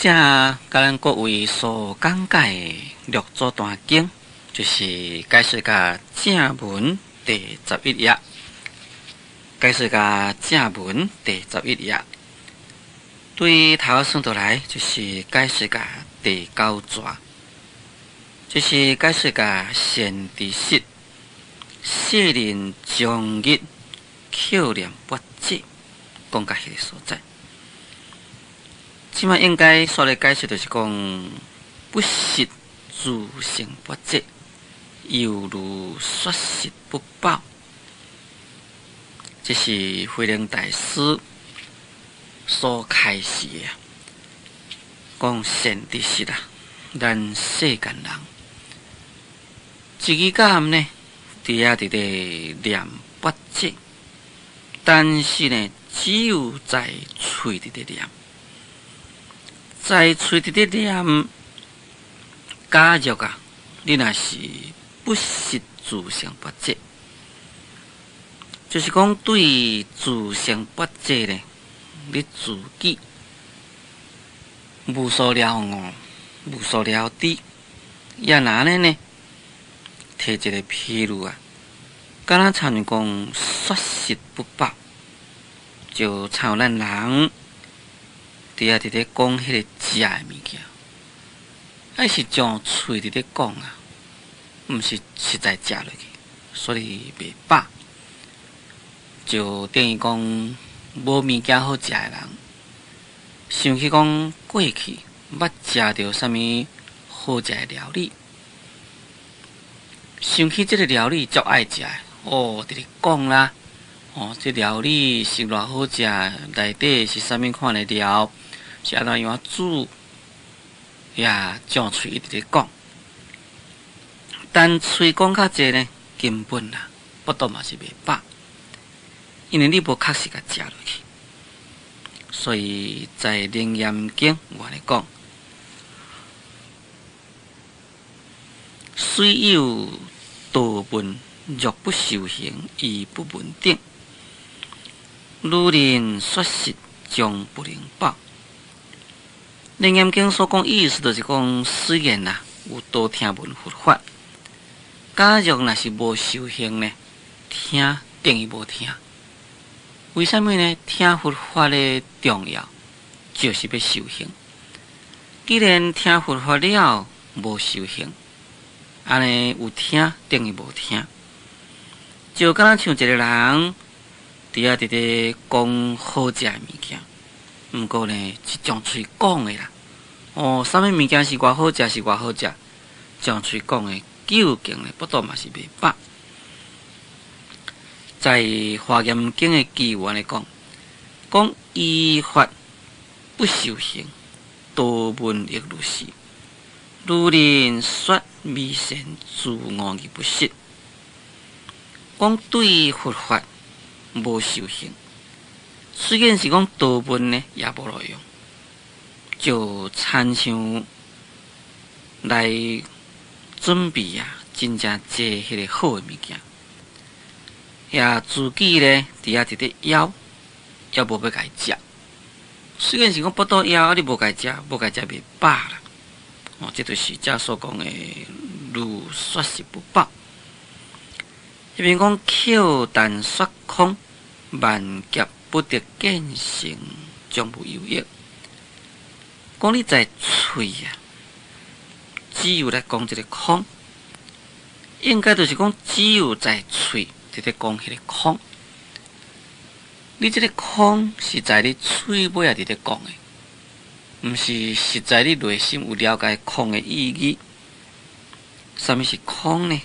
這共咱各位所講解的六祖壇經，就是解釋甲正文第十一頁，解釋甲正文第十一頁，對頭算倒來就是解釋甲第九逝，就是解釋甲善知識，世人終日口念跋這，講甲彼个所在。這擺應該煞來解釋，就是講不識自性跋這，猶如說食不飽。這是慧能大師所開示的，講善知識啊，咱世間人一日到暗呢，佇遐佇咧念跋這，但是呢，只有在喙佇咧念。在喙佇咧念，假若啊，你若是不識自性跋這，就是講對自性跋這呢，你自己無所了悟，無所了知，也若按呢呢，提一个譬喻啊，敢若親像講說食不飽，就親像咱人佇遐佇咧講彼个食的物件，抑是將喙佇咧講啊，毋是實在食落去，所以袂飽，就等於講無物件好食的人，想起講過去捌食著啥物好食的料理，想起這个料理足愛食的，哦，佇咧講啦，哦，這料理是偌好食，內底是啥物款的料，是按怎樣煮，呀，將喙一直咧講，但喙講較濟呢，根本啊，腹肚嘛是袂飽，因為你無確實共食落去。所以在《楞嚴經》有按呢講：雖有道聞，若不修行，亦不聞頂。如人說食，終不能飽。楞嚴經所講意思，就是講雖然啊有多聽聞佛法，假若若是無修行呢，聽等於無聽。為啥物呢？聽佛法的重要，就是欲修行。既然聽佛法了無修行，按呢有聽等於無聽，就敢若像一个人佇遐佇咧講好食的物件。毋過呢，是將喙講的啦。哦，啥物物件是偌好食，是偌好食，將喙講的，究竟呢，腹肚嘛是袂飽。在《華嚴經》的偈有按呢講，講依法不修行，多聞亦如是。如人說米線，自我而不食。講對佛法無修行。雖然是講多聞呢，也無路用，就親像來準備啊，真正濟彼个好的物件，也自己咧佇遐佇咧枵，也無欲共伊食。雖然是講腹肚枵，啊你無共伊食，無共伊食袂飽啦。哦，這就是遮所講的如說食不飽。彼邊講口但說空，萬劫不得見性，終無有益。講你在喙啊，只有來講這个空，應該就是講只有在喙佇咧講彼个空。你這个空是在你喙尾仔佇咧講的，毋是實在你內心有了解空的意義。啥物是空呢？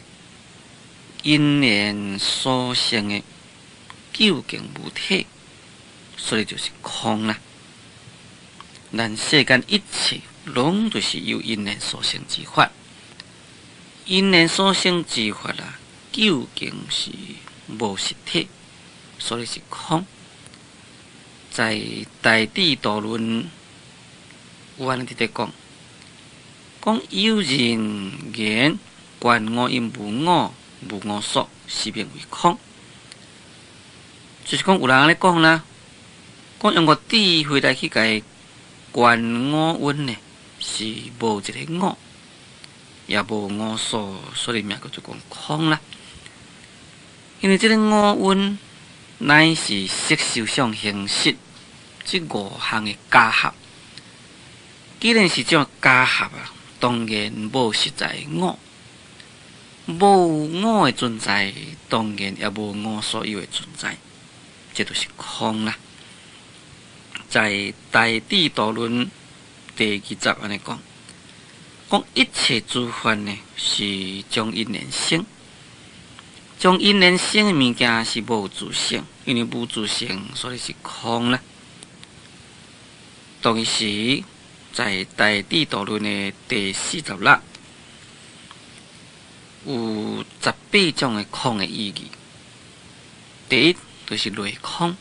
因緣所生的究竟無體。所以就是空啦。咱世間一切攏就是由因緣所生之法，因緣所生之法啊，究竟是無實體，所以是空。在《大智度論》有按呢佇咧講，講有人言觀五蘊無我，無我所，是名為空。就是講有人按呢講啦。講用個智慧來去共伊觀五蘊呢是無一个我，也無我所，所以名叫做講空啦。因為這个五蘊乃是色受想行識這五項的加合。既然是這種加合啊，當然無實在我，無我的存在，當然也無我所有的存在，這就是空啦。在《大智度論》第二集按呢講，講一切諸法呢是從因緣生，從因緣生的物件是無自性，因為無自性，所以是空啦。同時，在《大智度論》的第46有18種的空的意義。第一就是內空，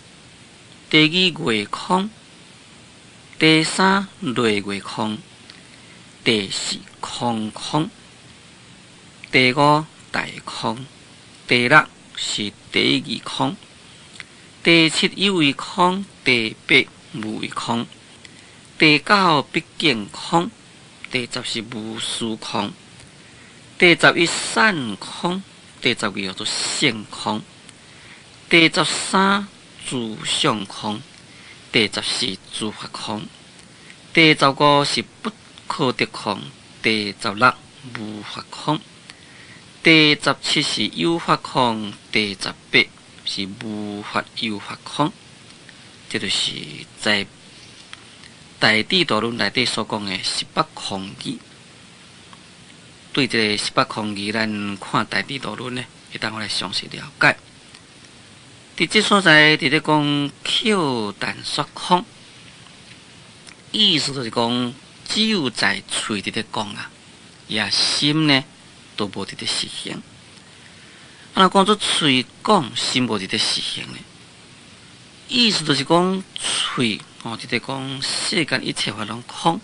第二外空，第三內外空，第四空空，第五大空，第六是第一義空，第七有為空，第八無為空，第九畢竟空，第十是無事空，第十一散空，第十二叫做性空，第十三自相空，第十四諸法空，第十五是不可得空，第十六無法空，第十七是有法空，第十八是無法有法空。這就是在大智度論內底所講的十八空義。對這个十八空義，咱看大智度論呢，會當來詳細了解。佇這所在，佇咧講口但說空，意思就是講，只有在喙佇咧講啊，也心呢都無佇咧實行。啊，若講做喙講，心無佇咧實行呢？意思就是講喙哦，佇咧講世間一切法攏空。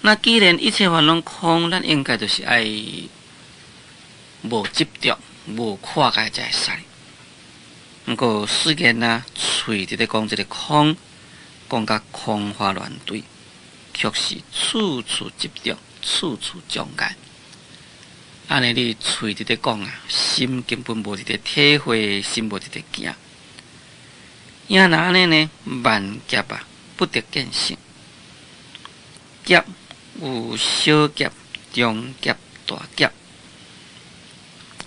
那既然一切法攏空，咱應該就是愛無執著、無看界才會使。毋過雖然啊，喙佇咧講這个空，講甲空花亂墜，卻是處處執著、處處障礙。按呢，你喙佇咧講啊，心根本無佇咧體會，心無佇咧行。也若按呢呢，萬劫啊，不得見性。劫有小劫、中劫、大劫。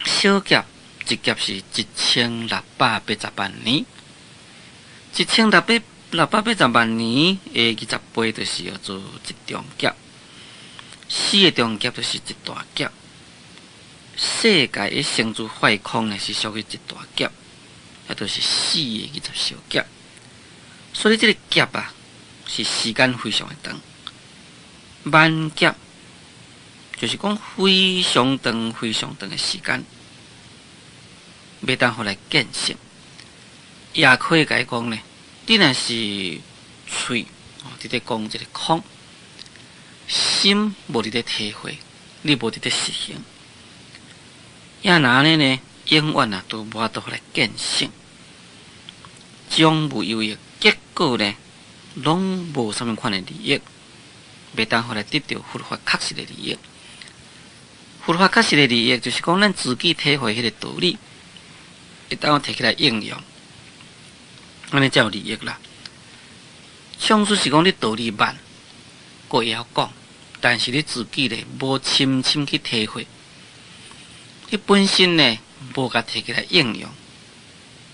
小劫一劫是1680萬年，一千六百八十萬年的20倍，就是叫做一中劫。四个中劫就是一大劫。世界的成就壞空呢，是屬於一大劫，也就是四个20小劫。所以這个劫啊，是時間非常的長。萬劫就是講非常長、非常長的時間，袂當予來見性。也可以共伊講呢，你若是喙哦，佇咧講這个空，心無佇咧體會，你無佇咧實行，也若按呢呢，永遠啊都無法度來見性，終無有益，結果呢，攏無啥物款的利益，袂當予來得著佛法確實的利益。佛法確實的利益，就是講咱自己體會彼个道理，會當提起來應用，按呢才有利益啦。縱使是講你道理捌，閣會曉講，但是你自己咧無深深去體會，你本身呢無共提起來應用，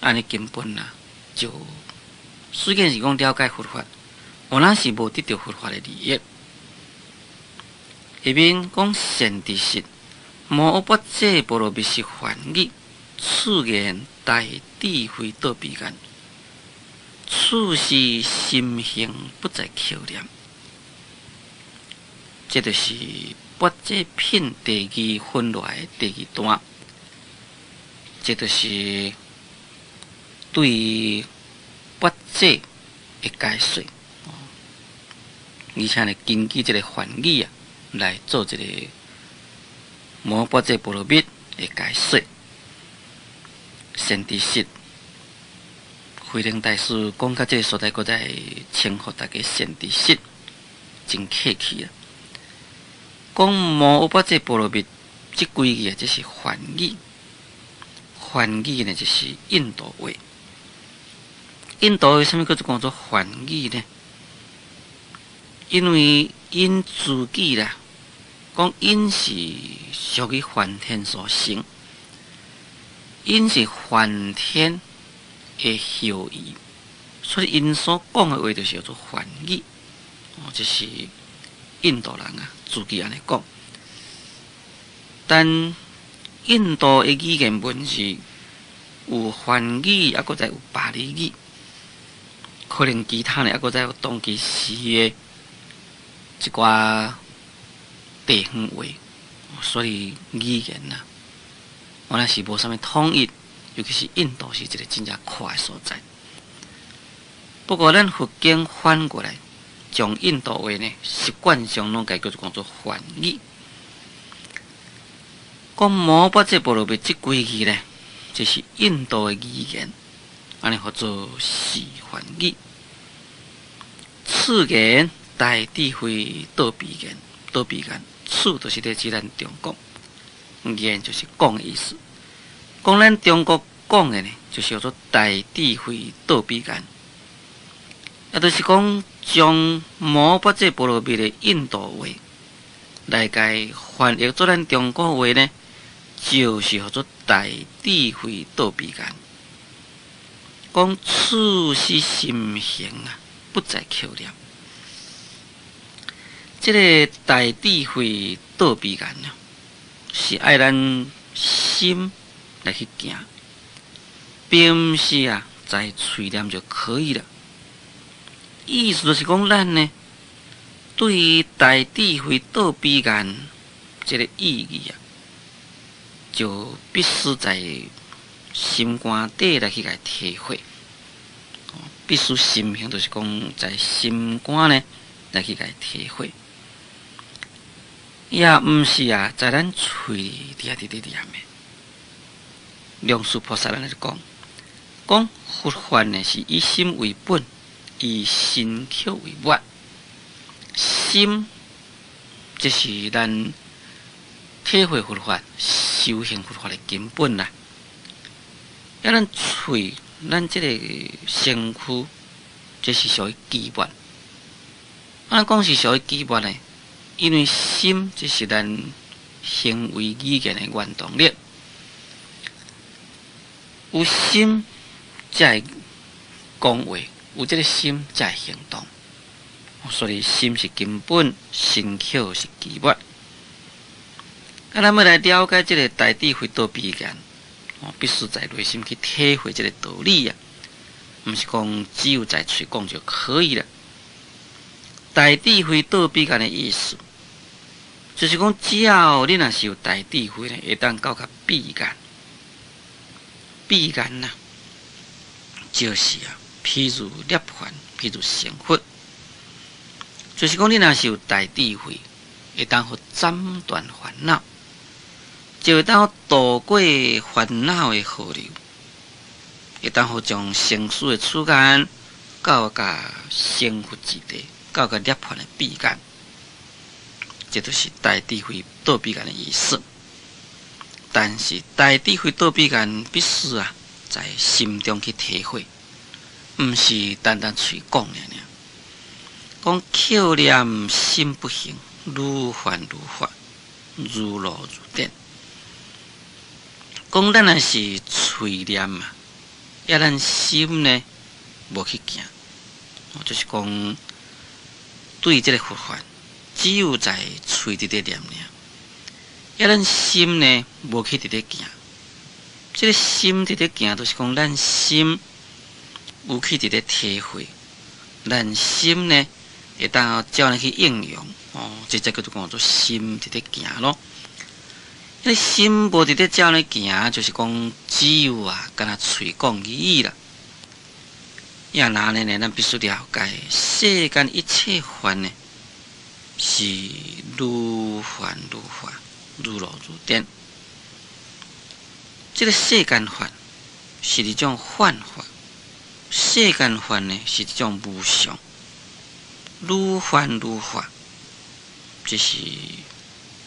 按呢根本啊，就雖然是講了解佛法，有哪是無得著佛法的利益。下面講善知識，摩訶跋致波羅蜜是梵語，此言大智慧到彼岸，處事心行不在口念。這就是跋致品第二分內的第二段，這就是對跋致的解說，而且呢，根據這个梵語啊，來做這个摩訶跋致波羅蜜的解說。善知識，慧能大師講到這个所在，閣再請予大家善知識，真客氣啊！講摩訶跋致波羅蜜這幾句啊，這是梵語，梵語呢就是印度話。印度話啥物叫做講做梵語呢？因為𪜶自己啦，講𪜶是屬於梵天所生，𪜶是梵天的後裔，所以𪜶所講的話就是叫做梵語。哦，這是印度人啊，自己按呢講。但印度的語言文字有梵語，猶閣再有巴利語，可能其他呢，猶閣再有當其時的一寡地方話，所以語言啊，原來是無啥物統一，尤其是印度是一个真正闊的所在。不過咱佛經翻過來，將印度話呢，習慣上攏共叫做講做梵語。講摩訶跋致波羅蜜這幾句呢，這是印度的語言，按呢號做是梵語。此言大智慧到彼岸，到彼岸，此就是咧指咱中國，言就是講的意思。講咱中國講的呢，就是叫做大智慧到彼岸，也就是講將摩訶跋致波羅蜜的印度話來共翻譯做咱中國話呢，就是號做大智慧到彼岸。講此是心行啊，不在口念。這个大智慧到彼岸啊，是愛咱心來去行，並毋是啊，在喙念就可以了。意思就是講，咱呢對於大智慧到彼岸這个意義啊，就必須在心肝底來去共體會。必須心行，就是講在心肝呢來去共體會。也毋是啊，在咱喙底佇咧念的。龍樹菩薩按呢講，講佛法呢是以心為本，以身口為末。心，這是咱體會佛法、修行佛法的根本啦。啊，咱喙，咱這个身軀，這是屬於機末。按呢講是屬於機末呢，因為心這是咱行為語言的原動力。有心才會講話，有這个心才會行動。所以心是根本，身口是機末。啊，咱欲來了解這个大智慧到彼岸，必須在內心去體會這个道理啊，毋是講只有在喙講就可以了。大智慧到彼岸的意思，就是講只要你若是有大智慧呢，會當到較彼岸。彼岸啊，就是啊，譬如涅槃，譬如成佛，就是講你若是有大智慧，會當予斬斷煩惱，就會當渡過煩惱的河流，會當予將生死的此岸到甲成佛之地，到甲涅槃的彼岸，這就是大智慧到彼岸的意思。但是大智慧到彼岸，必須啊，在心中去體會，毋是單單喙講爾爾。講口念心不行，如幻如化，如露如電。講咱若是喙念啊，抑咱心呢無去行，就是講對這个佛法，只有在喙佇咧念爾，抑咱心呢無去佇咧行。這个心佇咧行，就是講咱心有去佇咧體會，咱心呢會當照按呢去應用，哦，這才叫做講做心佇咧行咯。你心無佇咧照按呢行，就是講只有啊，干焦喙講而已啦。也若按呢呢，咱必須了解世間一切法呢，是如幻如化，如露如電。這个世間法是一種幻法，世間法呢是一種無常，愈幻愈化，這是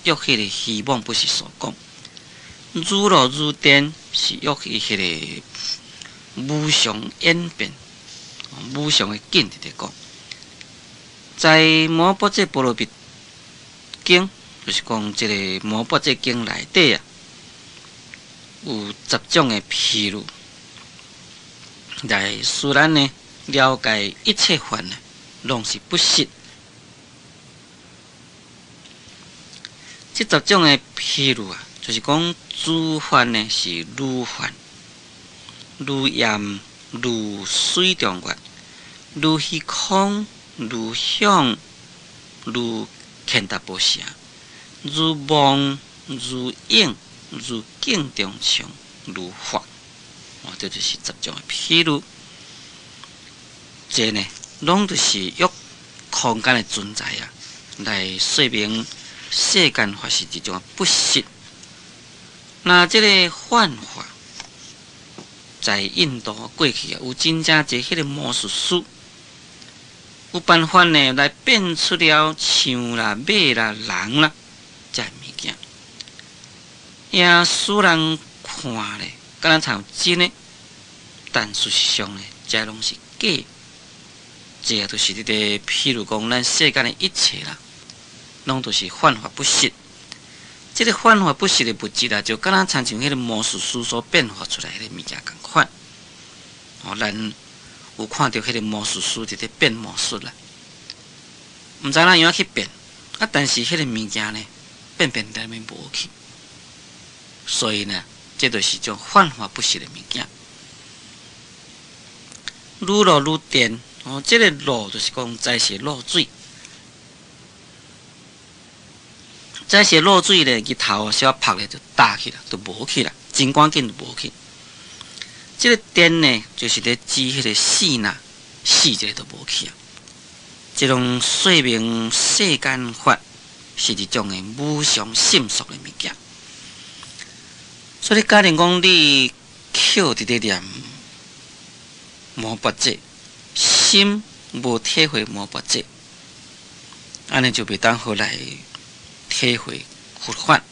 約彼个希望不實所講。如露如電是約伊彼个無常演變、無常的境佇咧講。在《摩缽遮波羅蜜經》，就是講這个摩缽遮經內底啊，有十種的譬喻，來使咱呢了解一切法呢，攏是不實。這十種的譬喻啊，就是講諸法呢是如幻、如焰、如水中月、如虛空、如響、如乾達波城、如夢、如影、如鏡中像、如法。哦，這就是十種的譬喻。這呢，攏就是約空間的存在啊，來說明世間法是一種不實。那這个幻化，在印度過去啊，有真正濟彼个魔術師，有辦法呢來變出了象啦、馬啦、人啦，這个物件，也使人看咧，敢若像真的，但事實上呢，這攏是假。這個就是佇咧，譬如講，咱世間的一切啦，攏都是幻化不實。這个幻化不實的物質啊，就敢若親像彼个魔術師所變化出來的物件仝款。哦，咱有看著彼个魔術師佇咧變魔術啦，毋知怎樣去變，啊，但是彼个物件呢，變變得面無去。所以呢，這就是種幻化不實的物件。如露如電，哦，這个露就是講在是露水。這是露水咧，日頭小可曝咧就焦去啦，就無去啦，真趕緊就無去。這个電呢，就是咧指彼个死啦，死一个就無去啊。這種說明世間法是一種的無常心術的物件。所以假如講你口佇咧念摩缽遮，心無體會摩缽遮，按呢就袂當好來體會佛法，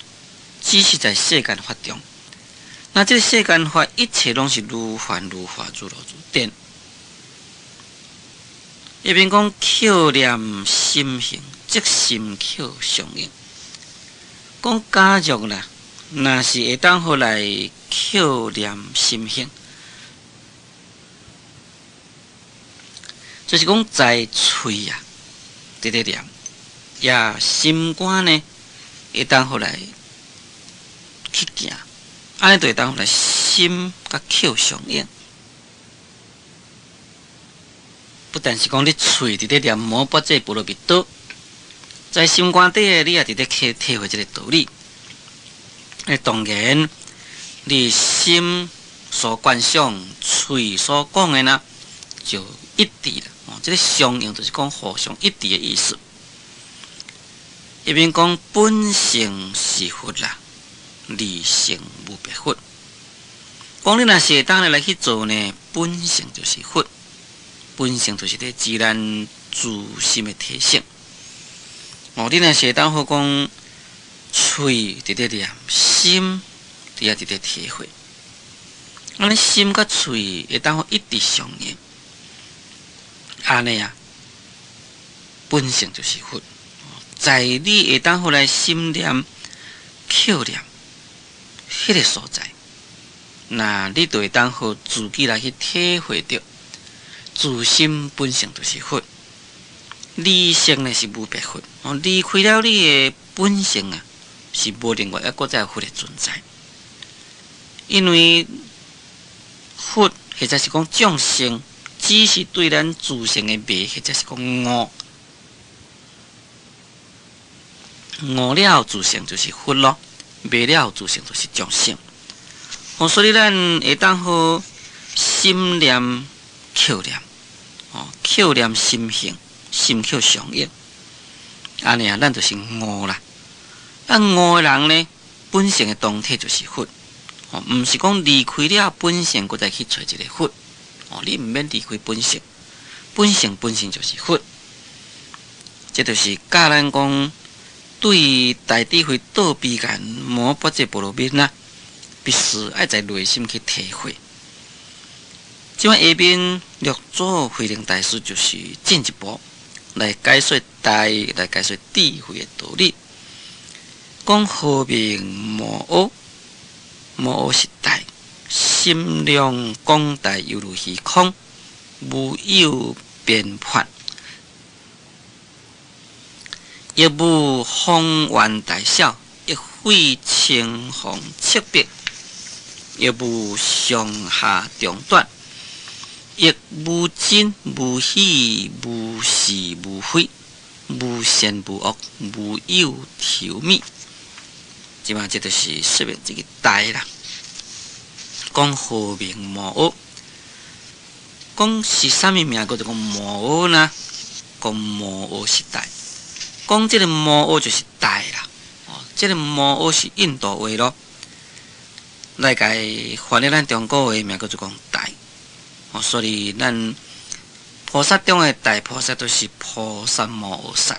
只是在世間法中。那這个世間法一切攏是如幻如化、如露如電。一邊講口念心行，即心口相應。講假如啦，若是會當好來口念心行，就是講在喙啊，佇咧念，也心肝呢，會當好來去行，按呢就會當好來心佮口相應。不但是講你喙佇咧念摩缽遮波羅蜜多，在心肝底的你也佇咧去體會這个道理。當然，你心所觀想、喙所講的呢，就一致啦。哦，這个相應就是講互相一致的意思。一邊講本性是佛啦，離性無別佛。講你若是會當來去做呢，本性就是佛，本性就是咧自然自心的體性。哦，你若是會當好講，喙佇咧念，心佇遐佇咧體會。按呢心佮喙會當好一直相應，按呢啊，本性就是佛。在你會當好來心念、口念，彼个所在，那你就會當好自己來去體會著，自心本性就是佛，離性呢是無別佛。哦，離開了你的本性啊，是無另外一個再佛的存在。因為佛或者是講眾生，只是對咱自性的迷，或者是講誤。悟了自性就是佛咯，迷了自性就是眾生。哦，所以咱會當好心念口念，哦，口念心行，心口相應。按呢啊，咱就是悟啦。啊，悟的人呢，本性的當體就是佛。哦，毋是講離開了本性，閣再去揣一个佛。哦，你毋免離開本性，本性本性就是佛。這就是教咱講對大智慧到彼岸摩跋這波羅蜜啦，必須愛在內心去體會。這擺下面六祖慧能大師就是進一步來解說大，來解說智慧的道理。講何名無阿？無阿是大，心量廣大猶如虛空，無有邊畔，亦無方圓大小，亦非青紅赤白，亦無上下長短，亦無真無虛，無是無非，無善無惡，無有頭尾。這擺這就是說明這个大啦。講何名無阿？講是啥物名叫做講無阿呢？講無阿是大。講這个無阿就是大啦。哦，這个無阿是印度話咯。來共翻譯咱中國話名叫做講大。哦，所以咱菩薩中的大菩薩都是菩薩摩訶薩。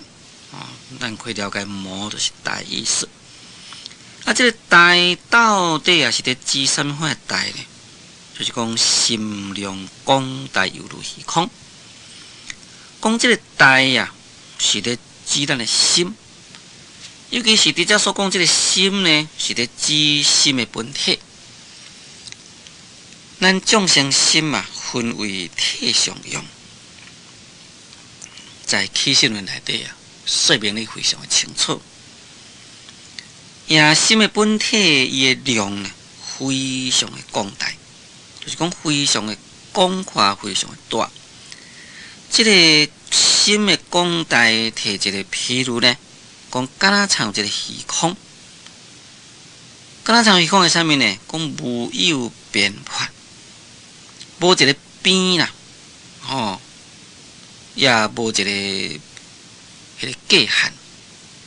哦，咱可以了解摩就是大意思。啊，這个大到底也是佇指啥物款的大呢？就是講心量廣大猶如虛空。講這个大呀，是佇指咱的心，尤其是佇遮所講這个心呢，是佇指心的本體。咱眾生心啊，分為體相用，在起信論內底啊，說明得非常的清楚。也心的本體，伊的量呢，非常的廣大，就是講非常的廣闊，非常的大。這个心的廣大，提一个譬如呢，講敢若親像一个虛空，敢若親像虛空的啥物呢？講無有邊畔，無一个邊啦，吼，也無一个彼个界限。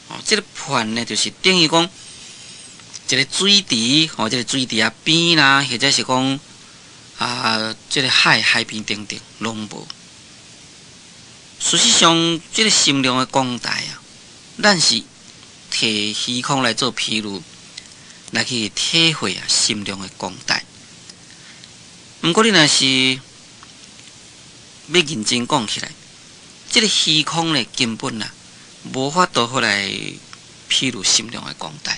哦，這个畔呢，就是等於講一个水池，吼，這个水池仔邊啦，或者是講啊，這个海海邊等等，攏無。事實上，這个心量的廣大啊，咱是提虛空來做譬喻，來去體會啊心量的廣大。毋過你若是欲認真講起來，這个虛空呢，根本啊無法度好來譬喻心量的廣大，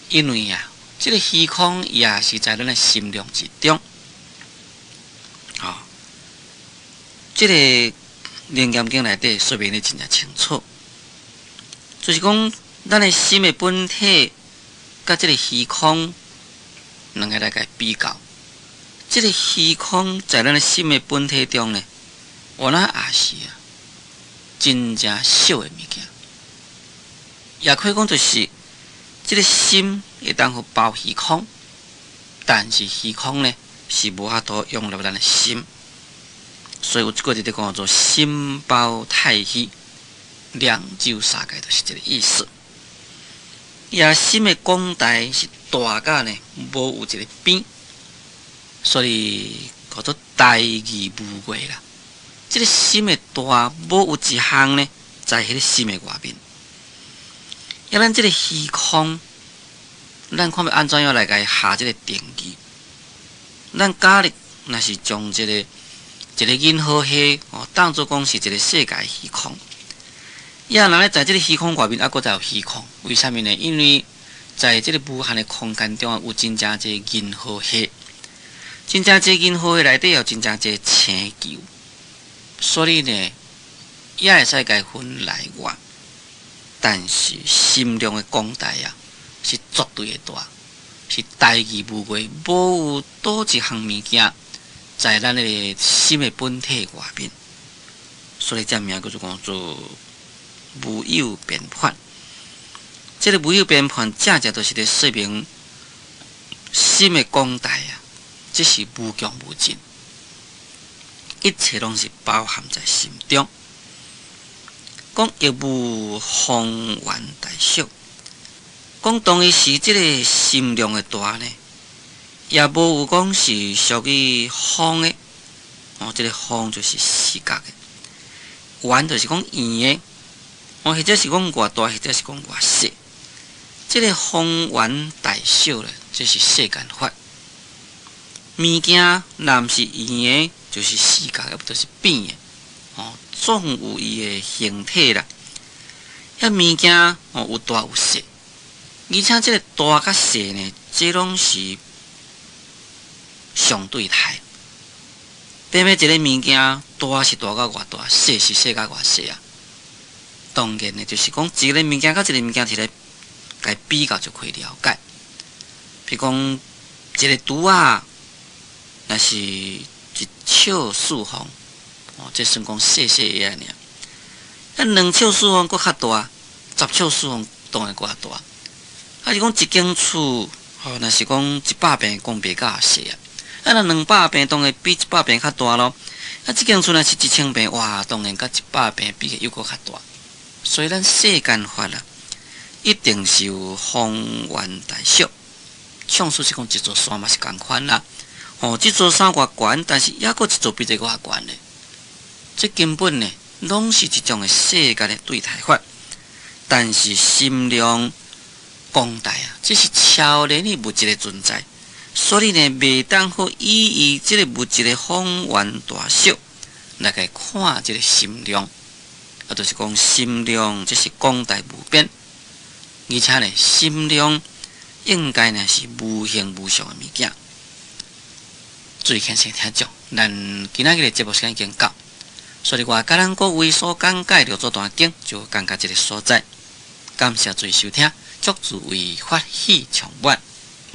因為啊，這个虛空也是在咱的心量之中。吼，這个《楞嚴經》內底說明得真正清楚，就是講咱的心的本體佮這个虛空兩个來共比較，這个虛空在咱的心的本體中呢，原來也是啊，真正小的物件。也可以講就是，這个心會當予包虛空，但是虛空呢是無法度容納咱的心。所以有一句佇咧講做心包太虛，量周三界就是這个意思。也心的廣大是大甲呢，無有一个邊，所以叫做大義無外啦。這个心的大，無有一項呢，在彼个心的外面。啊，咱這个虛空，咱看欲按怎樣來共伊下這个定義？咱假如若是將這个一个銀河系哦，當做講是一个世界虛空，也若咧在這个虛空外面，猶閣再有虛空，為啥物呢？因為在這个無限的空間中有真正濟銀河系，真正濟銀河系內底有真正濟星球，所以呢，也會使共伊分內外。但是心量的廣大啊，是絕對的大，是大義無外，無有佗一項物件在咱的心的本體外面，所以這名叫做講做無有邊畔。這个無有邊畔，正正就是佇說明心的廣大啊，這是無窮無盡，一切攏是包含在心中。講亦無方圓大小，講當伊時這个心量的大呢，也無有講是屬於方的，哦，這个方就是四角的，圓就是講圓的，哦，或者是講偌大，或者是講偌細，這个方圓大小咧，這是世間法。物件若毋是圓的，就是四角的，就是扁的，哦，總有伊的形體啦。遐物件哦有大有細，而且這个大佮細呢，這攏是相對態。踮咧一个物件大是大到偌大，細是細到偌細啊。當然呢，就是講一个物件佮一个物件提來共比較就可以了解。比如講一个櫥仔，若是一尺四方，哦，這算講細細个爾。啊，2尺4方閣較大，10尺4方當然閣較大。啊，是講一間厝，吼，若是講100坪，講袂甲細啊。啊，若200坪當然比100坪較大囉。啊，這間厝若是1000坪，哇，當然佮100坪比起又閣較大。所以咱世間法啊，一定是有方圓大小。像說是講一座山嘛是仝款啦。吼，這座山偌懸，但是猶閣一座比這閣較懸咧。這根本呢，攏是一種的世間的對待法。但是心量廣大啊，這是超然於物質的存在，所以呢，袂當好以伊這个物質的方圓大小來共看這个心量，啊，就是講心量這是廣大無邊，而且呢，心量應該呢是無形無相的物件。注意聽先聽眾，咱今仔日的節目時間已經到，所以我佮咱各位所講解六祖壇經就講到這个所在。感謝注意收聽，祝諸位法喜充滿。